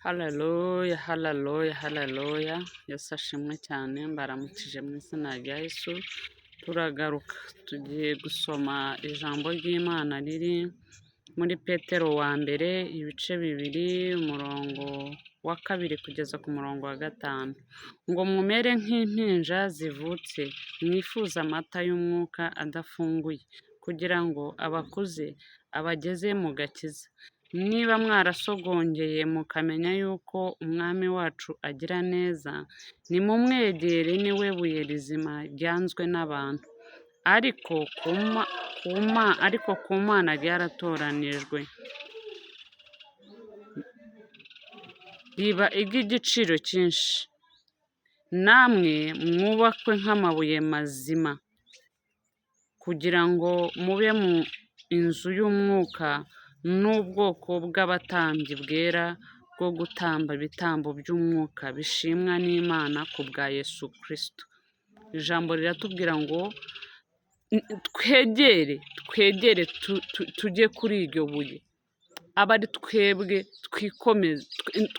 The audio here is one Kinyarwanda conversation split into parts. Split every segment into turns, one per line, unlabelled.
Haleluya, haleluya, haleluya! Yesu ashimwe cyane, mbaramukije mu izina rya Yesu. Turagaruka tugiye gusoma ijambo ry'Imana riri muri Petero wa mbere, ibice 2, umurongo wa 2 kugeza ku murongo wa 5. Ngo mumere nk'impinja zivutse, mwifuze amata y'umwuka adafunguye, kugira ngo abakuze abageze mu gakiza. Niba mwarasogongeye mukamenya yuko Umwami wacu agira neza, nimumwegere niwe buye rizima ryanzwe n'abantu, ariko ku Mana ryaratoranijwe, riba iry'igiciro cyinshi. Namwe mwubakwe nk'amabuye mazima, kugira ngo mube mu inzu y'umwuka n'ubwoko bw'abatambyi bwera bwo gutamba ibitambo by'umwuka bishimwa n'Imana ku bwa Yesu Kristo. Ijambo riratubwira ngo twegere, twegere tujye kuri iryo buye, abe ari twebwe twikomeze,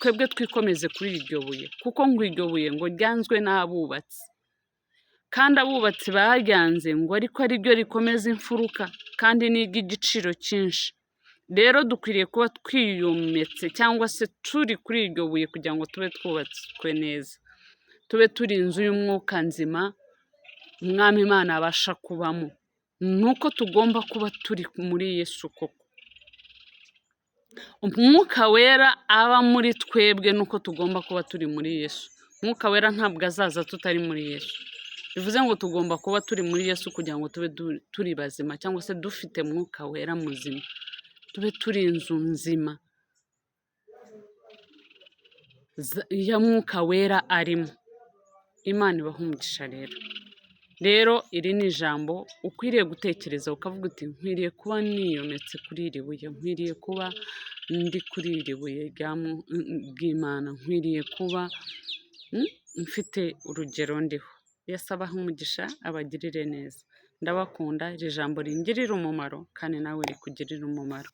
twebwe twikomeze kuri iryo buye, kuko ngo iryo buye ngo ryanzwe n'abubatsi, kandi abubatsi baryanze ngo ariko ari ryo rikomeza imfuruka, kandi ni iry'igiciro cyinshi. Rero dukwiriye kuba twiyometse cyangwa se turi kuri iryo buye kugira ngo tube twubatswe neza, tube turi inzu y'umwuka nzima Umwami Imana abasha kubamo. Ni uko tugomba kuba turi muri Yesu koko. Umwuka Wera aba muri twebwe nuko tugomba kuba turi muri Yesu. Umwuka Wera ntabwo azaza tutari muri Yesu. Bivuze ngo tugomba kuba turi muri Yesu kugira ngo tube turi bazima cyangwa se dufite Mwuka Wera muzima, tube turi inzu nzima ya Mwuka Wera arimo. Imana ibahe umugisha rero. Rero iri ni ijambo ukwiriye gutekereza ukavuga uti nkwiriye kuba niyometse kuri iri buye, nkwiriye kuba ndi kuri iri buye ry'Imana, nkwiriye kuba mfite urugero ndiho. Yesu abahe umugisha, abagirire neza. Ndabakunda, iri jambo ringirire umumaro kandi nawe rikugirire umumaro.